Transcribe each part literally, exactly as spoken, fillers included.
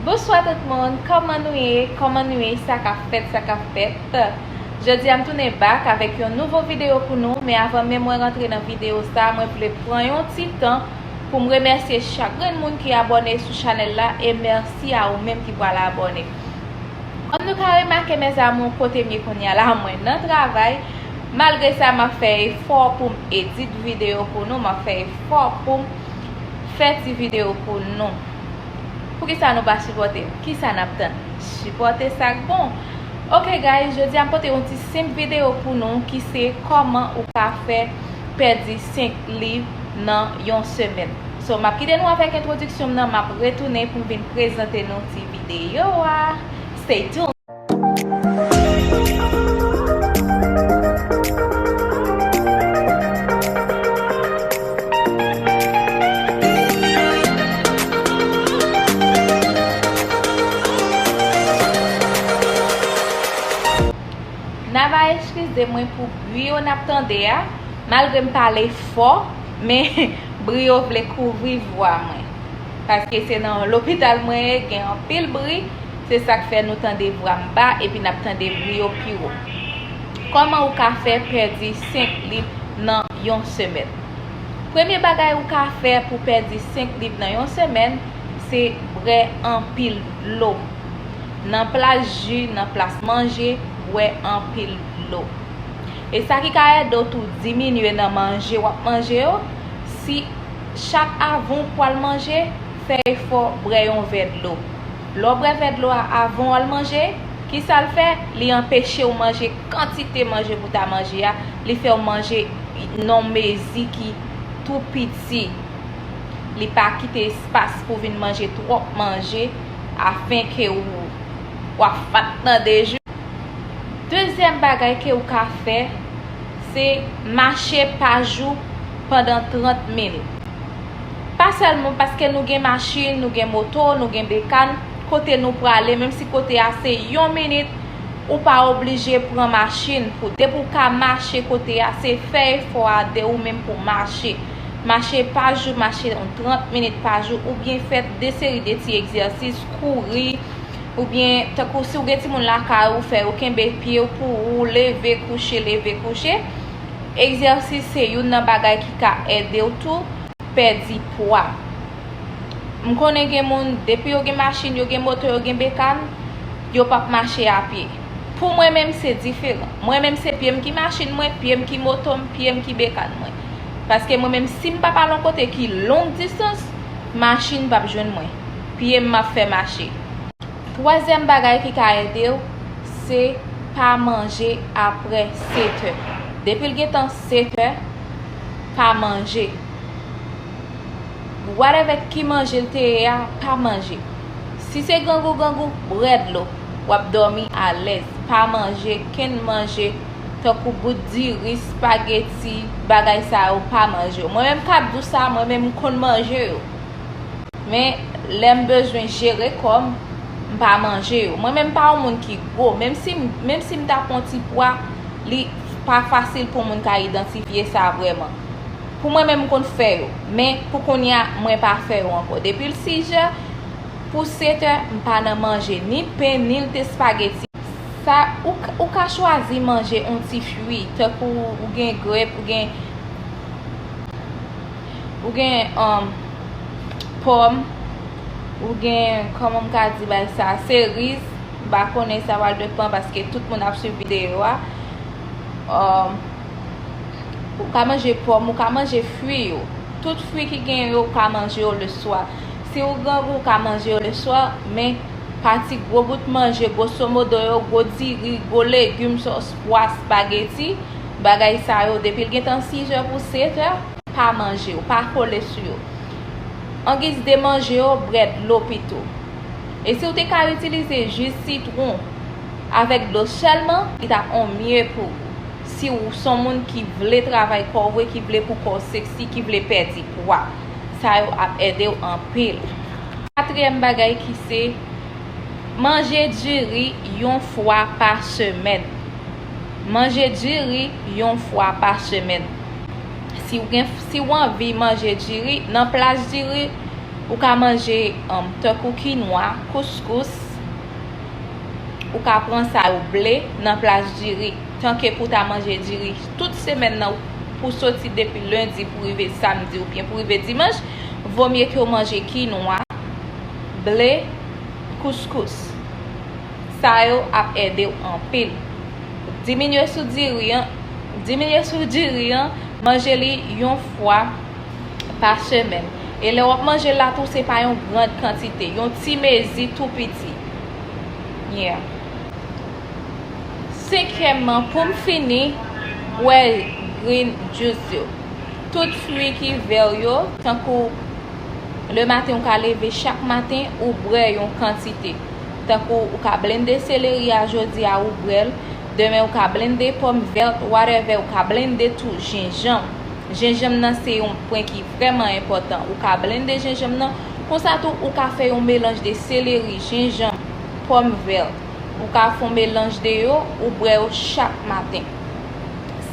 Bonswa tout moun, kòman nou ye? Kòman nou ye? Sa k ap fèt, sa k ap fèt? Jodi a m tounen back avèk yon nouvo videyo pou nou, men avan menm mwen rantre nan videyo sa, mwen vle pran yon ti tan pou m remèsye chak grenn moun ki abòne sou chanèl la, e mèsi a ou menm ki pral abòne. Kòm nou ka remake, mes amours, kote m ye kounye a la, mwen nan travay. Malgre sa, m ap fè efò pou m edit videyo pou nou, m ap fè efò pou m fè ti videyo pou nou. Poukisa nou pa sipòte m? Kisa n ap tann? Sipòte sa k bon. Ok guys, jodi a m pote yon ti senp videyo pou nou ki se kòman ou ka fè pèdi senk liv nan yon semèn. So, m ap kite nou avèk entwodiksyon m nan, m ap retounen pou m vin prezante nou ti videyo a. Stay tuned! N a va eskize mwen pou bri yo n ap tande a, malgre m pale fò, men bri yo vle kouvri vwa mwen. Paske se nan lopital mwen ye, gen anpil bri, se sa k fè nou tande vwa m ba epi n ap tande bri yo pi wo. Kòman ou ka fè pèdi senk liv nan yon semèn? Premye bagay ou ka fè pou pèdi senk liv nan yon semèn, se bwè anpil dlo. Nan plas ji, nan plas manje, bwè anpil dlo. E sa ki ka ede w tou diminye nan manje w ap manje yo, si chak avan w pral manje, fè efò bwè yon vè dlo. Lè w bwè vè dlo a avan w al manje, kisa l fè? Li anpeche w manje kantite manje pou w ta manje a, li fè w manje nan yon mezi ki tou piti. Li pa kite espas pou w vin manje twòp manje, afenke w, w ap fat nan de jou. Dezyèm bagay ke ou ka fè, se mache pa jou pandan trant minit. Pa sèlman paske nou gen machin, nou gen moto, nou gen bekàn, kote nou prale, menm si kote a se yon minit, ou pa oblije pran machin pou, depi w ka mache kote a, se fè efò a de ou menm pou mache. Mache pa jou, mache yon trant minit pa jou, oubyen fè de seri de ti egzèsis, kouri, oubyen tankou si w gen timoun lakay ou, fè yo kenbe pye w pou ou, leve, kouche, leve, kouche. Egzèsis se youn nan bagay ki ka ede w tou pèdi pwa. M konnen gen moun, depi yo gen machin, yo gen moto, yo gen bekàn, yo p ap mache a pye. Pou mwen menm, se diferan. Mwen menm, se pye m ki machin mwen, pye m ki moto m, pye m ki bekàn mwen. Paske mwen menm, si m p ap al yon kote ki long distans, machin p ap jwenn mwen. Pye m m ap fè mache. Twazyèm bagay ki ka ede w, se pa manje apre setè. Depi l gentan setè, pa manje. Whatever ki manje l te ye a, pa manje. Si se grangou, grangou, bwè dlo. W ap dòmi alèz. Pa manje kenn manje tankou bout diri, espageti, bagay sa yo, pa manje yo. Mwen menm k ap di w sa, mwen menm m konn manje yo. Men, lè m bezwen jere kò m, m pa manje yo. Mwen menm m pa yon moun ki gwo. Menm si m, menm si m ta pran ti pwa, li pa fasil pou moun ka idantifye sa vrèman. Pou mwen menm, m konn fè yo. Men, pou kounye a, mwen pa fè yo ankò. Depi l sis è, pou setè, m pa nan manje ni pen, ni l te espageti. Sa, ou, ou ka chwazi manje yon ti fwi, tankou ou gen grèp, ou gen, ou gen, um, pòm, ou gen, kòman m ka di bagay sa, seriz, m pa konnen, sa pral depann paske tout moun ap swiv videyo a. Um, ou ka manje pòm, ou ka manje fwi yo. Tout fwi ki gen yo, ou ka manje yo leswa. Si ou grangou, ou ka manje yo leswa, men pa ti gwo bout manje, gwosomodo yo, gwo diri, gwo legim, sòs pwa, espageti, bagay sa yo, depi l gentan sis è pou setè, pa manje yo, pa kole sou yo. Angiz de manje yo, bwè dlo pito. E si w te ka itilize ji sitwon avèk dlo sèlman, li t ap on mye pou ou. Si w se yon moun ki vle travay kò w vre, ki vle pou kò w seksi, ki vle pèdi pwa, sa yo ap ede w anpil. Katriyèm bagay ki se manje diri yon fwa pa semèn. Manje diri yon fwa pa semèn. Si w gen, si w anvi manje diri, nan plas diri, Ou ka manje, um, tankou kinwa, kouskous. Ou ka pran sa yo ble nan plas diri. Tanke pou w ta manje diri tout semèn nan, pou soti depi lendi pou rive samdi oubyen pou rive dimanch, vomye ke w manje kinwa, ble, kouskous. Sa yo ap ede w anpil. Diminye sou diri an, diminye sou diri an, manje li yon fwa pa semèn. E lè w ap manje l la tou, se pa yon gran kantite, yon ti mezi tou piti. Yeah. Senkyèmman, pou m fini, bwè green juice yo. Tout fwi ki vè yo, tankou lematen ou ka leve chak maten, ou bwè yon kantite. Tankou ou ka blende seleri a jodi a, ou bwè l. Demen ou ka blende pòm vèt, whatever, ou ka blende tou jenjanm. Jenjanm nan se yon pwen ki vrèman enpòtan. Ou ka blende jenjanm nan. Konsa tou, ou ka fè yon melanj de seleri, jenjanm, pòm vèt. Ou ka fè yon melanj de yo, ou bwè yo chak maten.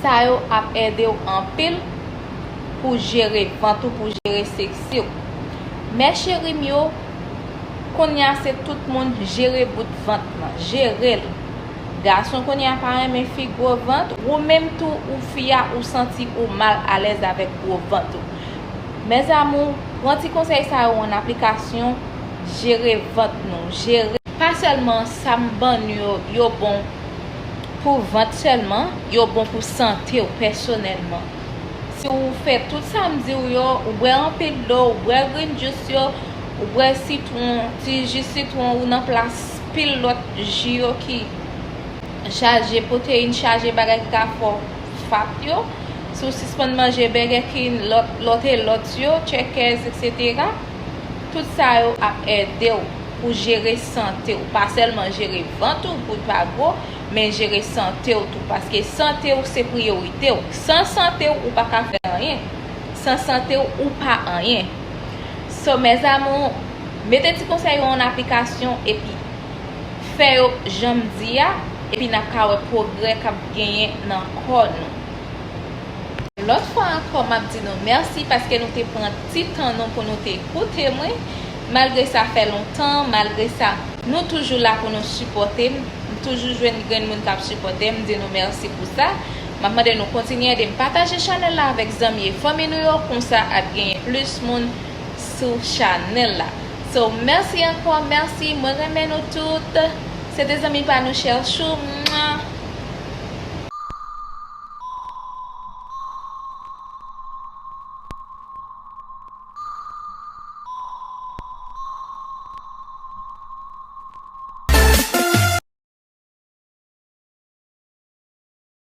Sa yo ap ede w anpil pou jere vant ou, pou jere seksi w. Mè cheri m yo, kounye a se tout moun jere bout vant lan, jere l. Gason kounye a pa renmen fi gwo vant, ou menm tou ou fi a ou santi ou mal alèz avèk gwo vant ou. Mes amours, pran ti konsèy sa yo an aplikasyon, jere vant nou, jere. Pa sèlman sa m ban nou yo, yo bon pou vant sèlman, yo bon pou sante w pèsonèlman. Si w fè tout sa m di w yo, ou bwè anpil dlo, ou bwè green juice yo, ou bwè sitwon, ti ji sitwon ou nan plas pil lòt ji yo ki chaje pwoteyin, chaje bagay ki ka fè w fat yo, si w sispann manje Burger King, lòt, lòt e lòt yo, Checkers, etsetera, tout sa yo ap ede w pou jere sante w. Pa sèlman jere vant ou pou l pa gwo, men jere sante w tou. Paske sante w se priyorite w. San sante w, ou pa ka fè anyen. San sante w, ou pa anyen. So, mes amours, mete ti konsèy yo an aplikasyon epi fè yo jan m di a, epi n ap ka wè pwogrè k ap genyen nan kò nou. Lòt fwa ankò, m ap di nou mèsi paske nou te pran ti tan nou pou nou te koute mwen. Malgre sa fè lontan, malgre sa, nou toujou la pou nou sipòte m. M toujou jwenn grenn moun k ap sipòte m, m di nou mèsi pou sa. M ap mande nou kontinye ede m pataje chanèl la avèk zanmi e fanmi nou yo, konsa ap genyen plis moun sou chanèl la. So, mèsi ankò, mèsi, mwen renmen nou tout. Se te zanmi pa nou Chèchou. Mwa.